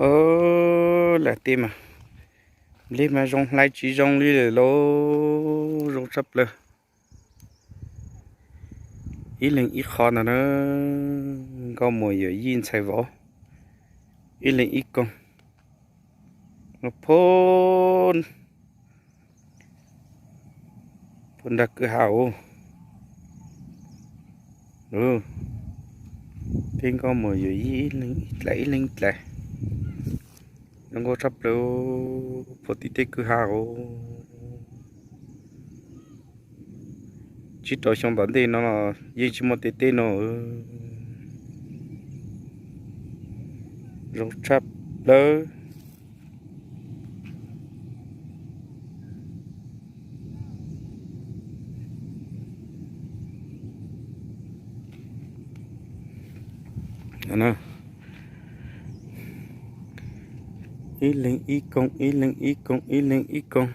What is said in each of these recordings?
Lam tej mas, nplej mas zoo hlais tsis zoo li lawm lauj, zoo tshaj plaws. Ib leeg ib qho ntag na, nkauj muam yawm yij ntxhais vauv, ib leeg ib koog. Phab, phab nrag kwj ha os. Tej nkauj muam yawm yij ib leeg ib dlaim ib leeg ib dlaim, zoo nkauj tshaj plaws, phab tim tej kwj ha os. Tsib rau xyoo tom ntej no los yeej tsis muaj tej teb no. Zoo tshaj plaws. Ib leeg ib koog, ib leeg ib koog, ib leeg ib koog.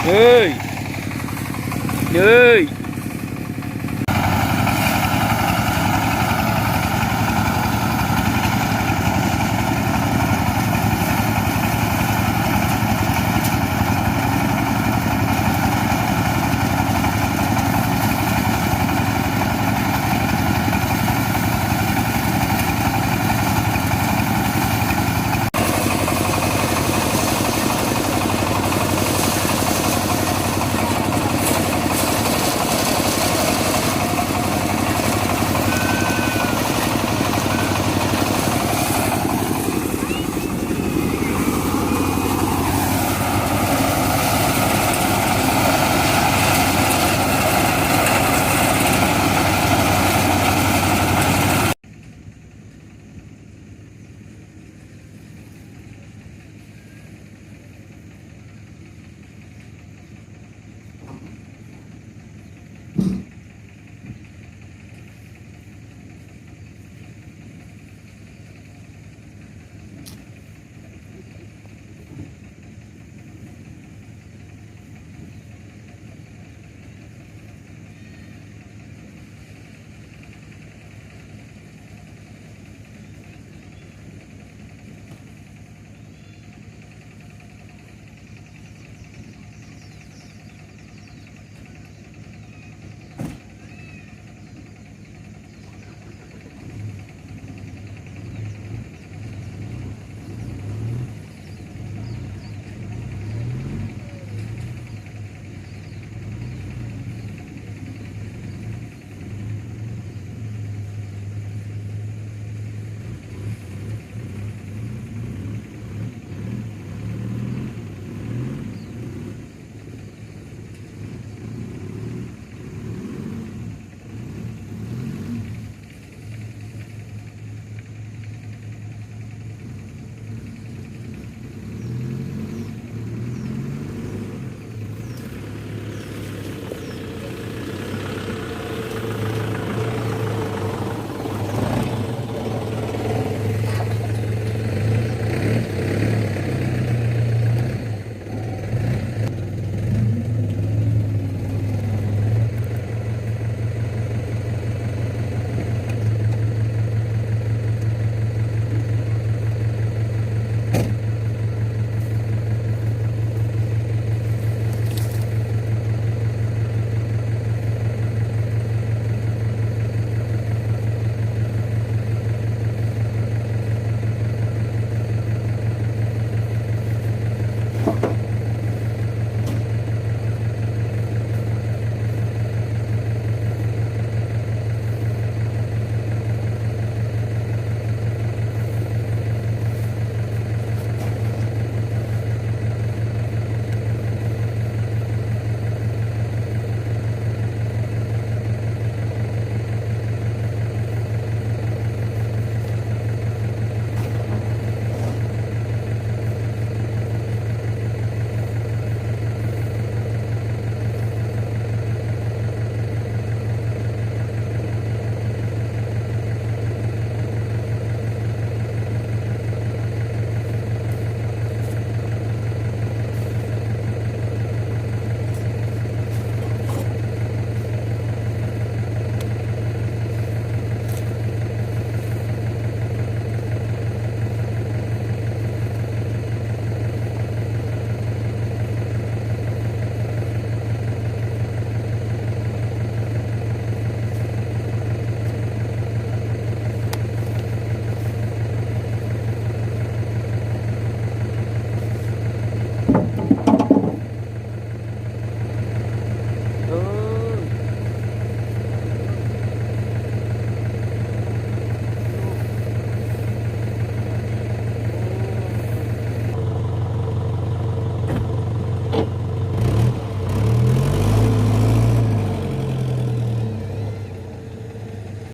Ê, ê,